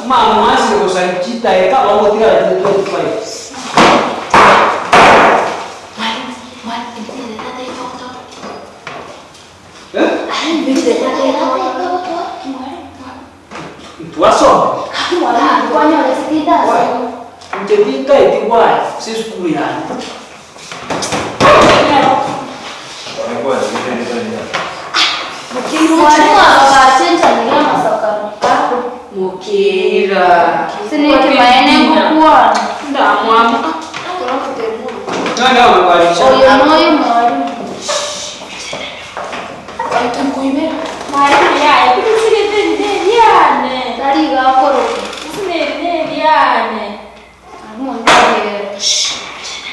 Omwana mwansire gosaria chidaeka bagotigara chire 25. Eh? Ntwasoma. Inche tinkaeti gwaya ase esukuru yane. Nani agobarisha?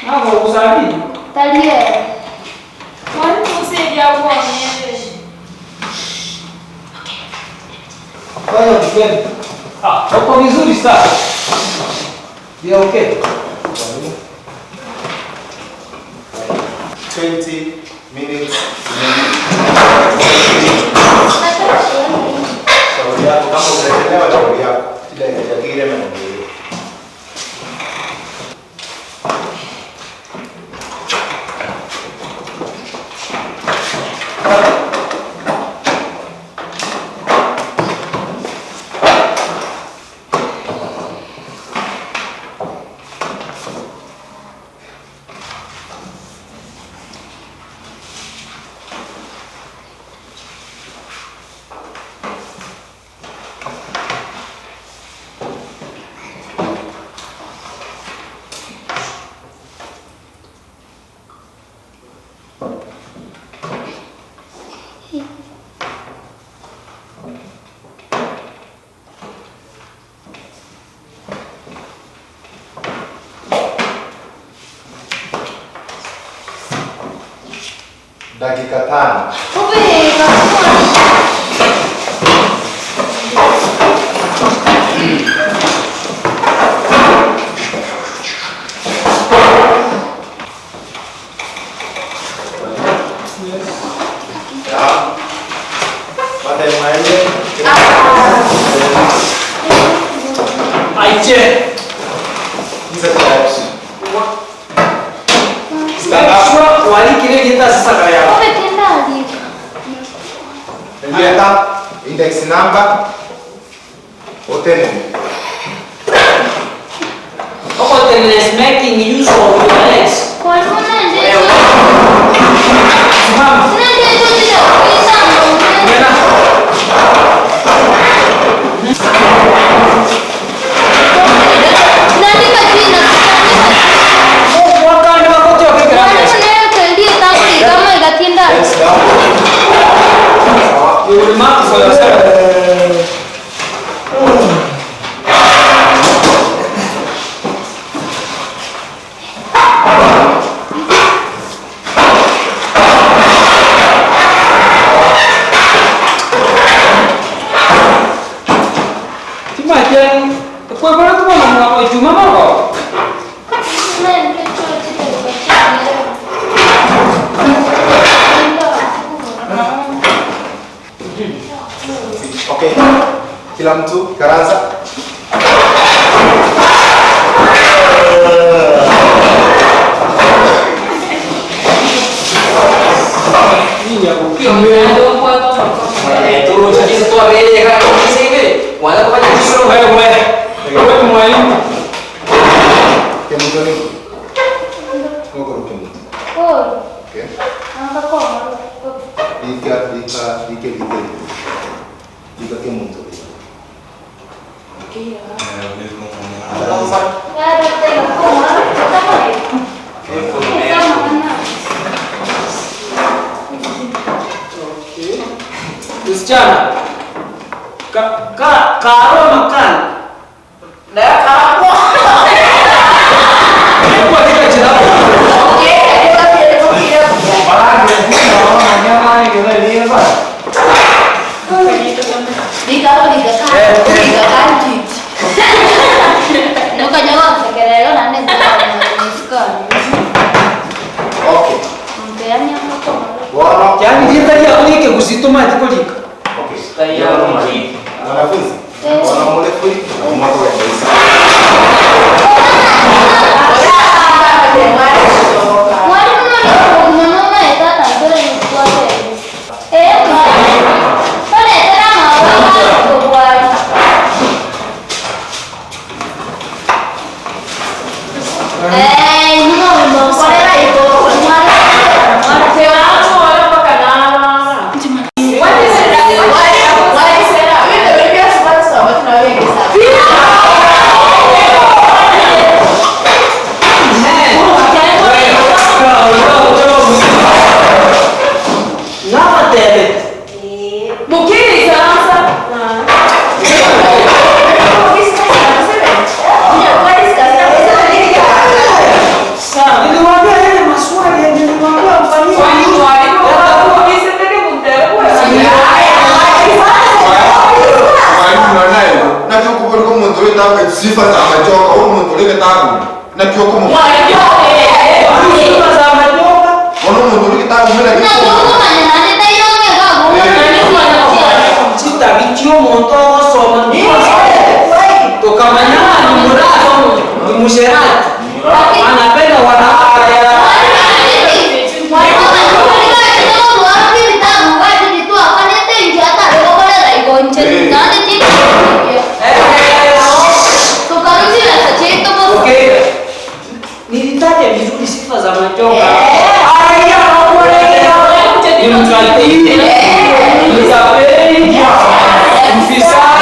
Nagogosaria. Fanya weekend. Ah, uko vizuri sana. Ndio okay. 20 minutes Shauri yako kama utachelewa, shauri yako. Dakika 20. Dakika tano. Ya. Batemaile. Aiche. Hizo steps. Stand up. Sure, walikire gita sasa kaya. Leta index number. Otene. Oko is making use of your legs. Simama. Nena. Wakanda wakote wakikira. Hands down. Sawa. You will mark for yourself. Timatian, kwe bora tu mana mwa juma mako. Okay. Kila mtu karanza. Nini ya kukimbia? Wewe wewe. Wewe mwalimu. Kemuto ni. Ngoko kemuto. Okay. Lika lika like like. Lika kemuto. Okay. Msichana. Ka ka karo makan. Na karo. Kwa kile chana. Okay. Bono. Yaani jita ya kulike kusituma tikolika. Mwensi, bono more free, nabo mokogenda isiko. Nabatebetie. Mokiri ikaransa. Sawa, niliwaambia yale maswali yenye niliwaambia mfanyie. Kwani mwalimu wako isendeke muntere Mwalimu mwanaye, nakio kuboreka omonto ore tabu sifa za machoka, omonto ore getabu, nakio komo. Sifa za majoka. Bono omonto ore getabu mena Chitabi chiomonto ogosoma tukamanya ni murato ni musherati anapenda wanawake. Okay. Nilitaja vizuri sifa za majoka. Aya, ni mkatili, mtapeli, mfisadi.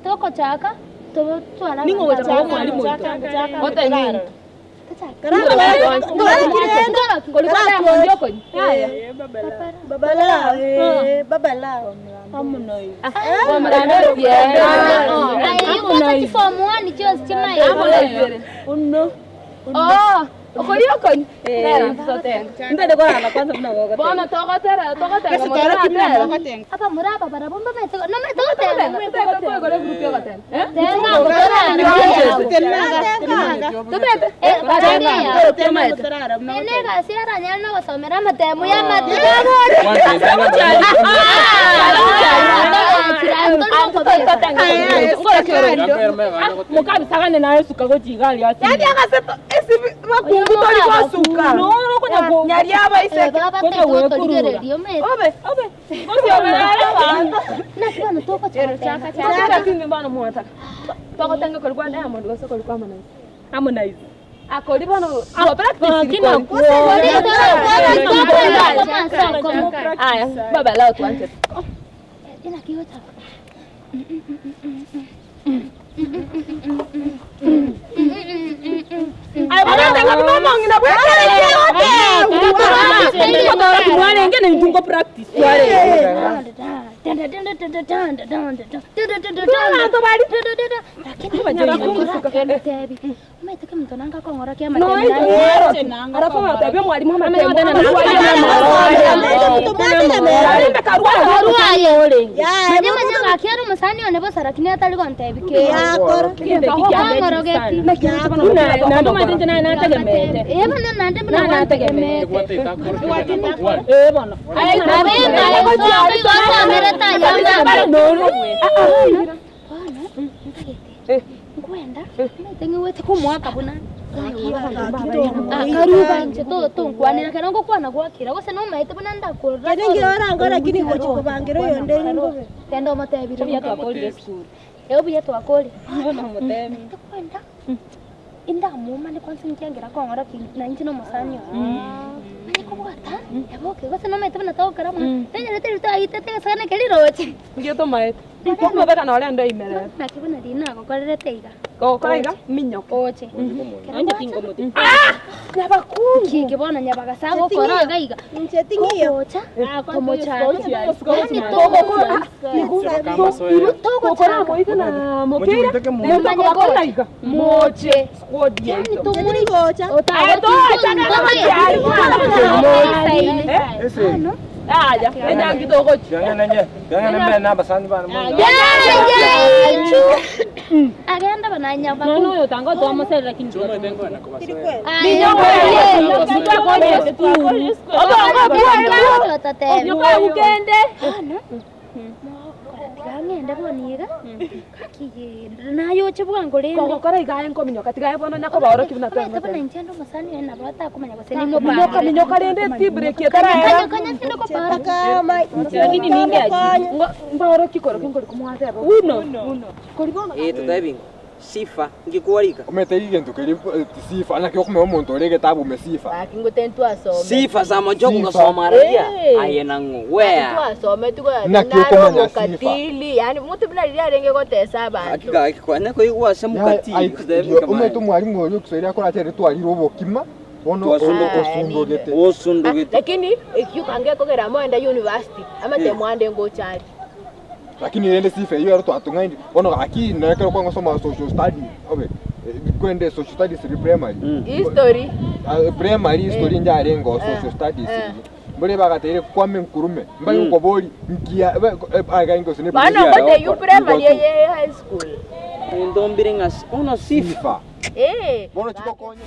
Tokochaka tobotwara Apa muraba barabomba enegasiaranyara nogosomera amatemu ya mukabisagane naye suka gochigaria Aya, baba lao tuanze. Gaki ere omosani one bosa lakini atari gontebi kende. Ang'orogeti. Eh, bono naende buna gwantegemete. Abe maesombe igo asomerete ayambe. Bono, bono, ntagete nkwenda, omanyete ng'igwete komoaka buna akaruba inche to tonkwanera ekero ngokwana gwakira gose nomanyete buna ndakorora Genda omotebi Ee obuya twakorire. Tokwenda indamoumane kwanza inkiagera kong'ora ki na inche na omosani oye. Manye kobwata eboke gose nomanyete buna togokora mono. Tonyarete riria twaitete egesagane keria roche. Nki tomaete? Okomobeka nore endo ime rero. Naki buna riria nagokorerete iga. Gokora iga, minyoke. Oche. Kero gwacha. Nki bono nyabagasa agokora iga iga. Kogocha tomochake. Yaani togokora Togokora moite na mokira, togokora iga. Moche. Yaani tomoigocha. Aya, enyangi togochia. Agenda bananyaba. Nono oyo tanga twamoserera kintu. Tigang'ende bono iga, gaki naye oche bwango rende. Kogokora iga aye nkominyoka tiga aye bono nyakobaorokia buna Omanyete buna tweng'ete. inche inde omosani oye nabo atakomanya gose Minyoka minyoka rende tibreak etaraera. Kanya kanya tinde kobara. Lakini ninge achi. Mbaorokie korokia nkori komwateba. Uno. Uno. Kori bono. Eh, totebingo. Sifa, ngikwarika. Omanyete egento keria sifa naki okomanya omonto ore egetabu ime sifa. Gaki ngote ntwasome. Sifa za majogo Sifa. gosoma raia. Eh. Aye nang'o. Wea. Twasome Naki okomanya sifa. mukatili yani mutu buna riria arenge gotesa abantu. Hakika hakikwana koigwa ase mukatili. Omanyete omwalimu oria ekiswahili akorachere twarire obokima bono osundogete. Osundogete. Lakini ekio kange kogera moenda university amate mwande ngochari. Lakini rende sifa eywo ero twatong'aini bono gaki nere ekero kwangosoma social studies obe kwende social studies eri primary. History. Primary history njarenge oo social studies riria. Mbore bagateire kwame nkurume mbare gokobori nkia gose ne Maana ngote yu primary ye high school. Ndombire ng'a ono sifa. Sifa. Eh. Bono chigokonya.